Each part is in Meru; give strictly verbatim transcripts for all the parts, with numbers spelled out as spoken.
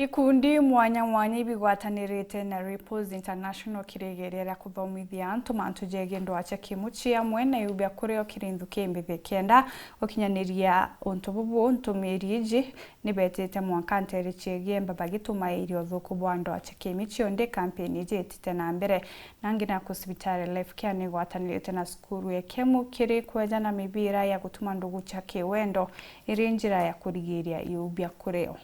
Ikundi mwanya mwanya ibigwatanirite na Ripples International kirigeria ria kuthomithia antu mantu jegie ndwaa cia kimucii amwe na iu bia kurio kiri nthuki mbithi kenda gukinyaniria untu bubu. Ntumiri iji nibetite mwanka nteere ciegie mbaba gitumairia uthuku bwa ndwaa cia kimucii, cionthe kampeni iji itite na mbere. Nangi naku cibitari Life Care nigwatanirite na cukuru ya Kemu kiri kwejana mibira ya gutuma ndugu cia kiwendo iri njira ya kurigiria iu bia kurio.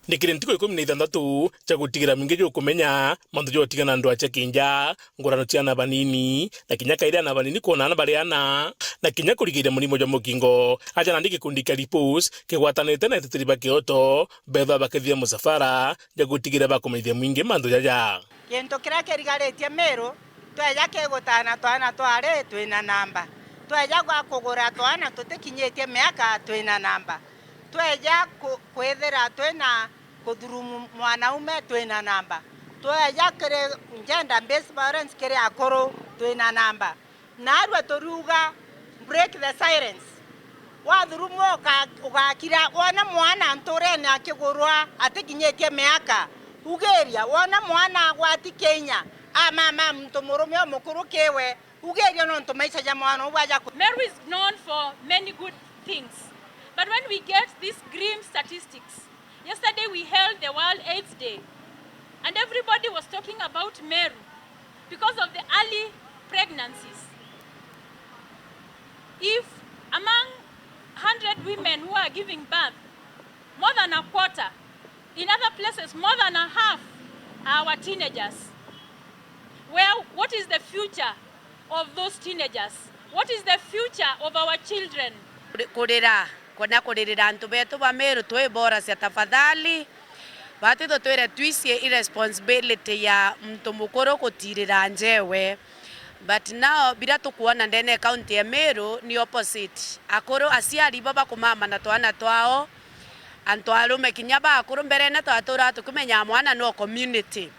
Ni kiri ntuku ikumi na ithanthatu cia gutigira mwingi jukumenya mantu ja utigana ndwaa cia kinja, ngurano cia ana banini, na kinya kairi ana banini kwona ana bari ana, na kinya kurigiria murimo jwa mukingo. Aja nandi gikundi kia Ripples kigwatanite na eteteri ba kioto bethwa bakithithia musafara ja gutigira bakumenyithia mwingi mantu jaja. Gintu kiria kirigaritie Miru, tweja kigutana twana twari twina namba, tweja gwa kugura twana tutikinyitie miaka twina namba, tweja ku-, kwithira twina kuthurumu mwanaume twina namba, tweja kiri gender based violence kiri akuru twina namba. Naarua turiuga, break the silence. Wathurumwa uka-, ugakira, wona mwana nturene akigurwa atikinyitie miaka, ugiria, wona mwana agwati kinya, amama muntu murume umukuru kiwe, ugiria nontu maisha ja mwana uu aja ku- Meru is known for many good things, but when we get these grim statistics, yesterday we held the World AIDS Day, and everybody was talking about Meru because of the early pregnancies. If among hundred women who are giving birth, more than a quarter, in other places, more than a half are our teenagers. Well, what is the future of those teenagers? What is the future of our children? Kuri-, kurira, kana kuririra antu betu ba Meru twi bora cia tafadhali. Batwi tutwire twicie i responsibility ya muntu mukuru gutirira njewe. But now, biria tukwona ndene ya county ya Meru ni opposite. Akuru, aciari ibo bakumama na twana twao, antu arume kinya ba akuru, mberene twaturaga tukimenyaga mwana no community.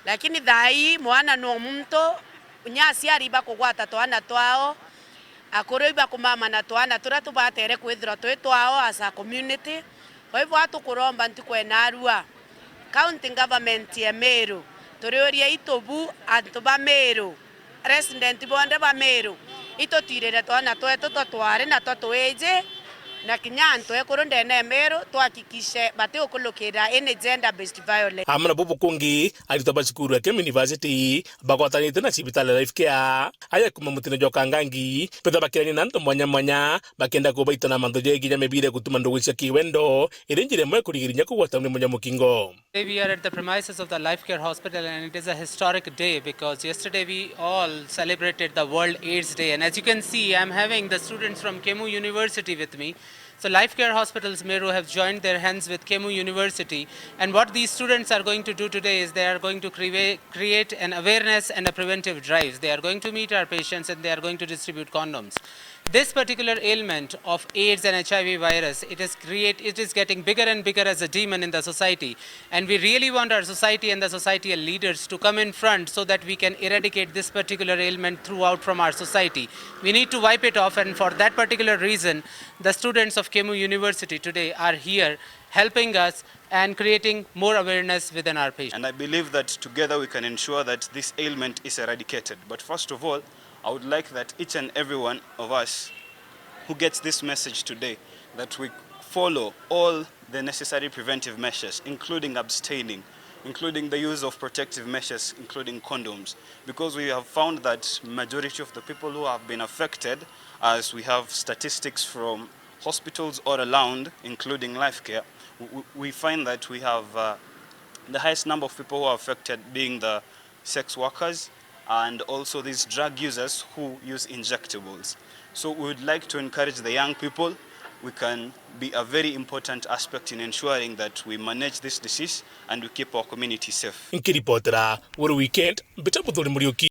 Lakini thaa ii mwana no muntu, kinya aciari ibakugwata twana twao, akuru ibakumama na twana turia tubatere kwithirwa twi twao as a community. Kwa hivyo, atukuromba ntuku ya naarua, county government ya Meru, turiuria itubu antu ba Meru, resident bonthe ba Meru, itutirire twana twetu twa twari na twa twiji, na kinya antu ekuru ndene ya Meru twakikishe batiukulukira any gender based violence. Amwe na bubu kungi, aritwa ba cukuru ya Kemu University bagwatanite na cibitari ya Life Care, aya kuma mutino jwa Kangangi, betha bakirania na antu mwanya mwanya, bakenda kubaita na mantu jegie kinya mibira gutuma ndugu cia kiwendo iri njira imwe kurigiria kugwata murimo jwa mukingo. Today we are at the premises of the Life Care Hospital, and it is a historic day because yesterday we all celebrated the World AIDS Day. And as you can see, I'm having the students from Kemu University with me. So Life Care Hospitals Meru have joined their hands with Kemu University, and what these students are going to do today is they are going to create, create an awareness and a preventive drive. They are going to meet our patients and they are going to distribute condoms. This particular ailment of AIDS and H I V virus, it is create, it is getting bigger and bigger as a demon in the society, and we really want our society and the societal leaders to come in front so that we can eradicate this particular ailment throughout from our society. We need to wipe it off, and for that particular reason, the students of Kemu University today are here helping us and creating more awareness within our patients. And I believe that together we can ensure that this ailment is eradicated. But first of all, I would like that each and every one of us who gets this message today, that we follow all the necessary preventive measures, including abstaining, including the use of protective measures, including condoms, because we have found that majority of the people who have been affected, as we have statistics from hospitals all around, including Life Care, w-, w-, we find that we have, uh, the highest number of people who are affected being the sex workers and also these drug users who use injectables. So we would like to encourage the young people. We can be a very important aspect in ensuring that we manage this disease and we keep our community safe. Nkiripotera Weru Weekend, mbita Muthuri Muriuki.